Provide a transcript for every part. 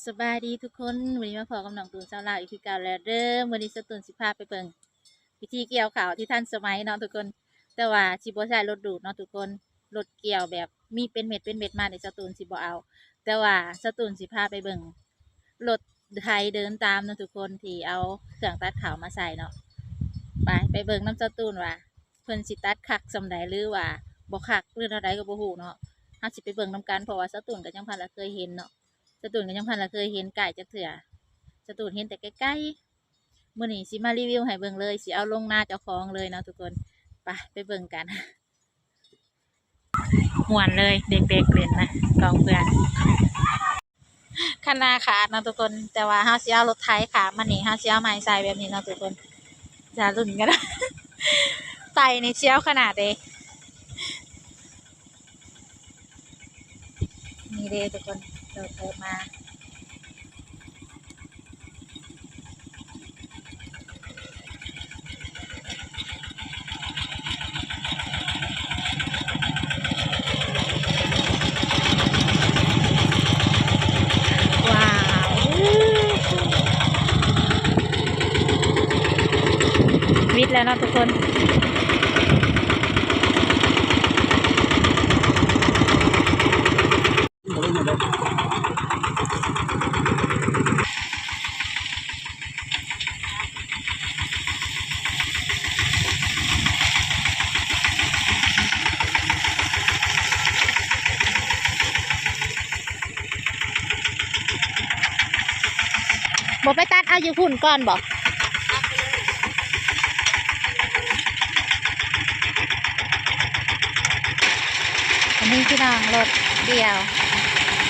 ສະບາຍດີທຸກຄົນ, ມື້ນີ້ມາພໍ້ກັບນ້ອງຕູນສາວລາວອີກຄືເກົ່າແລ້ວເດີ້. ມື້ນີ້ສາວຕູນຊິພາໄປເບິ່ງວິທີກ່ຽວເຂົ້າທີ່ທັນສະໄໝເນາະທຸກຄົນ, ແຕ່ວ່າຊິບໍ່ໃຊ້ລົດດູດເນາະທຸກຄົນ, ລົດກ່ຽວແບບມີເປັນເມັດເປັນເມັດມານີ້ສາວຕູນຊິບໍ່ເອົາ, ແຕ່ວ່າສາວຕູນຊິພາໄປເບິ່ງລົດໄຖເດີນຕາມເນາະທຸກຄົນ ທີ່ເອົາເຄື່ອງຕັດເຂົ້າມາໃສ່ເນາະ. ໄປ ໄປເບິ່ງນຳສາວຕູນວ່າ ເພິ່ນຊິຕັດຄັກສ່ຳໃດ ຫຼືວ່າບໍ່ຄັກ ຫຼືເທົ່າໃດກໍບໍ່ຮູ້ເນາະ. ເຮົາຊິໄປເບິ່ງນຳກັນ ເພາະວ່າສາວຕູນກໍຍັງບໍ່ທັນລະເຄີຍເຫັນເນາະ, ສາວຕູນກໍຍັງບໍ່ທັນລະເຄີຍເຫັນໃກ້ຈັກເທື່ອ, ສາວຕູນເຫັນແຕ່ໄກໆ. ມື້ນີ້ຊິມາຣີວິວໃຫ້ເບິ່ງເລີຍ, ຊິເອົາລົງນາເຈົ້າຂອງເລີຍເນາະທຸກຄົນ. ໄປ ໄປເບິ່ງກັນ. ມ່ວນເລີຍ ເດັກໆ ຫຼິ້ນນະ ກອງເພື່ອນ. ຄັນນາຂາດເນາະທຸກຄົນ, ແຕ່ວ່າເຮົາຊິເອົາລົດໄຖຂ້າມມານີ້, ເຮົາຊິເອົາໄມ້ໃສ່ແບບນີ້ເນາະທຸກຄົນ. ຢ່າລຸ້ນກັນ ໄຕ່ນີ້ສຽວຂະໜາດເດ. ນີ້ເດ້ທຸກຄົນ ໂດດ ໂດດມາ. ວ້າວ ວິດແລ້ວເນາະທຸກຄົນ. ບໍ່ໄປຕັດເອົາຢູ່ພຸ້ນກ່ອນບໍ? ອັນນີ້ພີ່ນ້ອງ ລົດກ່ຽວ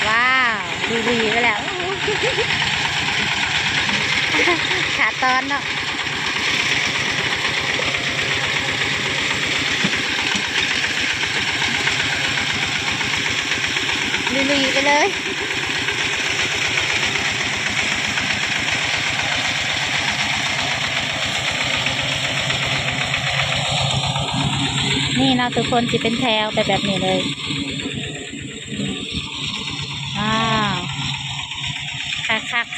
ວ້າວ ລຸຍໆ ໄປແລ້ວ ຂາດຕອນເນາະ ລຸຍໆ ໄປເລີຍ. ນີ້ເນາະທຸກຄົນ ຊິເປັນແຖວໄປແບບນີ້ເລີຍ. ວ້າວ ຄັກໆ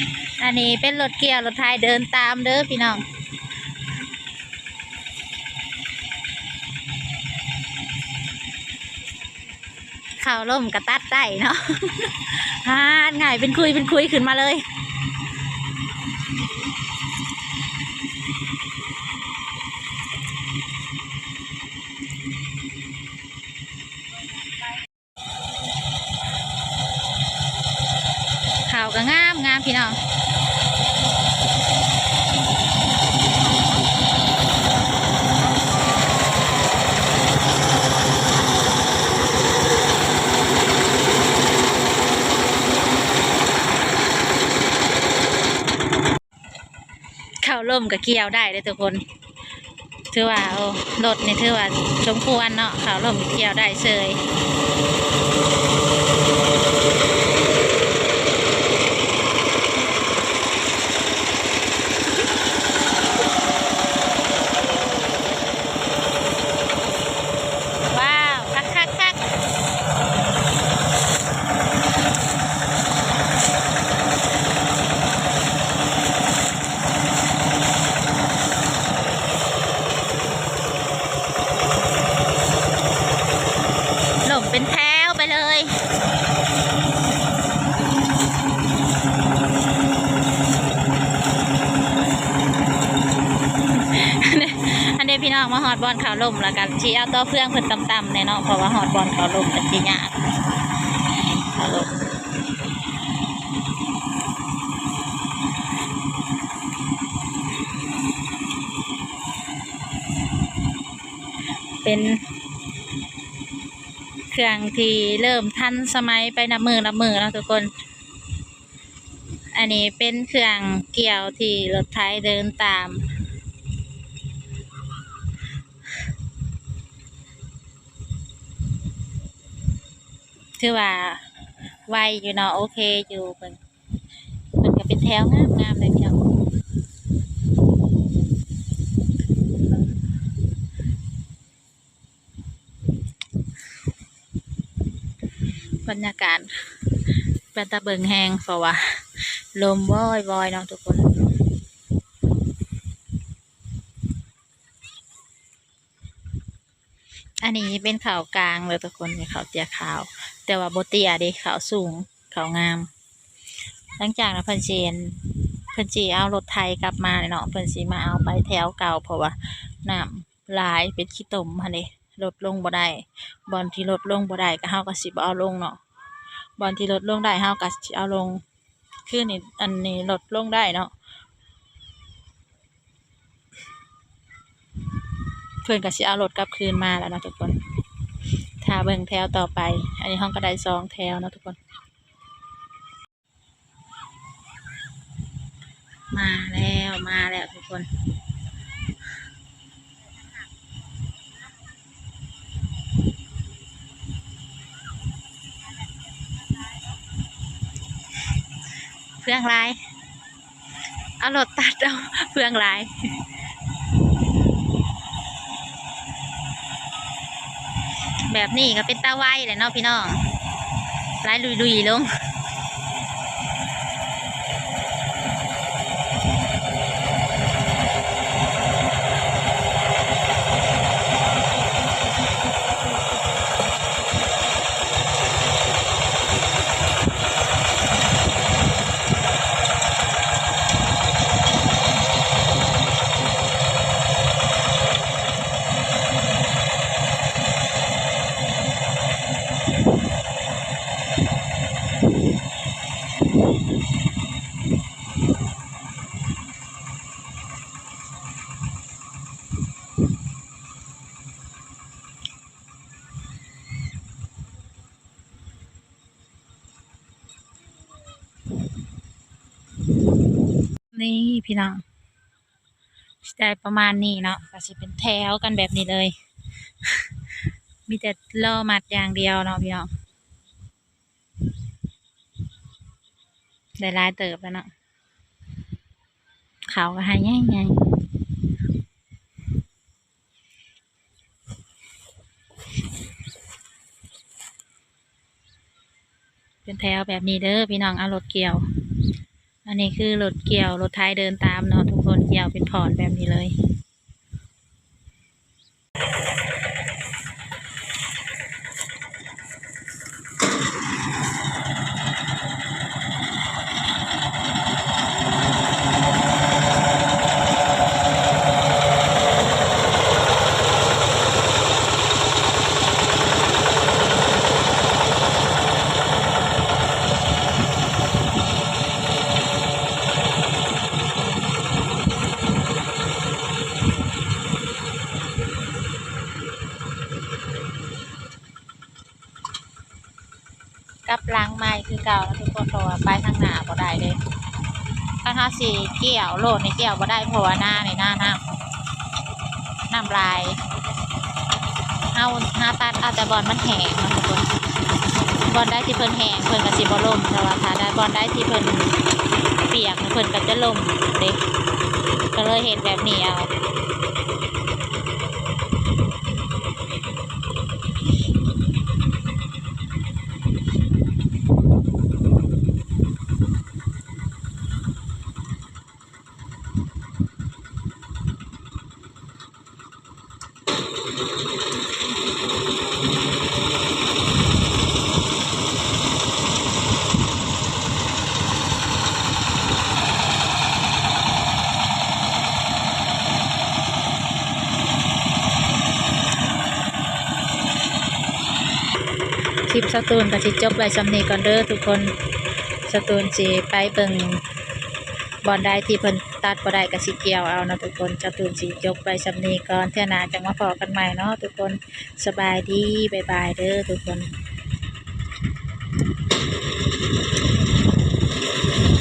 ໆໆ ອັນນີ້ເປັນລົດກ່ຽວລົດໄຖເດີນຕາມເດີ້ພີ່ນ້ອງ. ເຂົ້າລົ້ມກໍຕັດໄດ້ເນາະ ຫາດງ່າຍ ເປັນຄຸຍເປັນຄຸຍຂຶ້ນມາເລີຍ. ເຂົ້າກໍງາມງາມພີ່ນ້ອງ ເຂົ້າລົ້ມກໍກ່ຽວໄດ້ເດ້ທຸກຄົນ. ຖືວ່າ ໂອ້ ລົດນີ້ຖືວ່າສົມຄວນເນາະ ເຂົ້າລົ້ມກ່ຽວໄດ້ເສີຍ. ວ້າວ ຄັກໆໆ. ລົ້ມເປັນແຖວໄປເລີຍ ອັນນີ້ພີ່ນ້ອງ ມາຮອດບ່ອນເຂົ້າລົ້ມ ແລ້ວກໍຊິເອົາຕໍ່ເຟືອງເພິ່ນຕ່ຳໆແດ່ເນາະ ເພາະວ່າຮອດບ່ອນເຂົ້າລົ້ມກໍຊິຍາກ ເຂົ້າລົ້ມ. ເປັນເຄື່ອງທີ່ເລີ່ມທັນສະໄໝໄປນັບມື້ນັບມື້ເນາະທຸກຄົນ. ອັນນີ້ເປັນເຄື່ອງກ່ຽວທີ່ລົດໄຖເດີນຕາມ. ຖືວ່າໄວຢູ່ເນາະ ໂອເຄຢູ່ ເບິ່ງ ມັນກໍເປັນແຖວງາມໆເລີຍພີ່ນ້ອງ. ບັນຍາກາດ ເປັນຕາເບິ່ງແຮງ ເພາະວ່າລົມວອຍໆເນາະທຸກຄົນ. ອັນນີ້ເປັນເຂົ້າກາງເດີທຸກຄົນ ເຂົ້າເຕ້ຍຂາວ ແຕ່ວ່າບໍ່ເຕ້ຍເດ້ ເຂົ້າສູງ ເຂົ້າງາມ. ຫຼັງຈາກນັ້ນເພິ່ນຊິ ເພິ່ນຊິເອົາລົດໄຖກັບມາເນາະ ເພິ່ນຊິມາເອົາໄປແຖວເກົ່າ ເພາະວ່ານ້ຳຫຼາຍ ເປັນຂີ້ຕົມຫັ້ນເດ້ ລົດລົງບໍ່ໄດ້. ບ່ອນທີ່ລົດລົງບໍ່ໄດ້ ກໍ ເຮົາກໍຊິບໍ່ເອົາລົງເນາະ ບ່ອນທີ່ລົດລົງໄດ້ ເຮົາກໍຊິເອົາລົງ. ຄືນີ້ ອັນນີ້ລົດລົງໄດ້ເນາະ ເພິ່ນກໍຊິເອົາລົດກັບຄືນມາແລ້ວເນາະທຸກຄົນ. ຖ້າເບິ່ງແຖວຕໍ່ໄປ ອັນນີ້ເຮົາກໍໄດ້ສອງແຖວເນາະທຸກຄົນ. ມາແລ້ວ ມາແລ້ວທຸກຄົນ. ເຟືອງຫຼາຍ ເອົາລົດຕັດເອົາ ເຟືອງຫຼາຍ. ແບບນີ້ກໍເປັນຕາໄວແຫຼະເນາະພີ່ນ້ອງ ໄຫຼລຸຍໆລົງ. ນີ້ພີ່ນ້ອງ ຊິໄດ້ປະມານນີ້ເນາະ ກໍຊິເປັນແຖວກັນແບບນີ້ເລີຍ ມີແຕ່ລໍມັດຢ່າງດຽວເນາະພີ່ນ້ອງ. ໄດ້ຫຼາຍເຕີບແລ້ວເນາະ ເຂົ້າກໍໃຫ້ໃຫຍ່ໆ ເປັນແຖວແບບນີ້ເດີພີ່ນ້ອງ ເອົາລົດກ່ຽວ. ອັນນີ້ຄືລົດກ່ຽວ ລົດໄຖເດີນຕາມເນາະທຸກຄົນ ກ່ຽວເປັນພອນແບບນີ້ເລີຍ. ກັບຫຼັງໃໝ່ຄືເກົ່ານະທຸກຄົນ ເພາະວ່າໄປທາງໜ້າບໍ່ໄດ້ເດ້. ຄັນເຮົາຊິກ່ຽວໂລດນີ້ກ່ຽວບໍ່ໄດ້ ເພາະວ່ານານີ້ນານ້ຳ ນ້ຳຫຼາຍ. ເຮົາຫາຕັດເອົາແຕ່ບ່ອນມັນແຫ້ງເນາະທຸກຄົນ ບ່ອນໃດທີ່ເພິ່ນແຫ້ງເພິ່ນກໍຊິບໍ່ລົມ ແຕ່ວ່າຖ້າໃດບ່ອນໃດທີ່ເພິ່ນປຽກເພິ່ນກໍຈະລົມເດ້ ກໍເລີຍເຮັດແບບນີ້ເອົາ. ຄລິບສາວຕູນກໍຊິຈົບໄວ້ສ່ຳນີ້ກ່ອນເດີທຸກຄົນ. ສາວຕູນຊິໄປເບິ່ງບ່ອນໃດທີ່ເພິ່ນຕັດບໍ່ໄດ້ກໍຊິກ່ຽວເອົາເນາະທຸກຄົນ. ສາວຕູນຊິຈົບໄວ້ສ່ຳນີ້ກ່ອນ ເທື່ອໜ້າຈັ່ງມາພໍ້ກັນໃໝ່ເນາະທຸກຄົນ. ສະບາຍດີ ບາຍບາຍເດີທຸກຄົນ. ຄ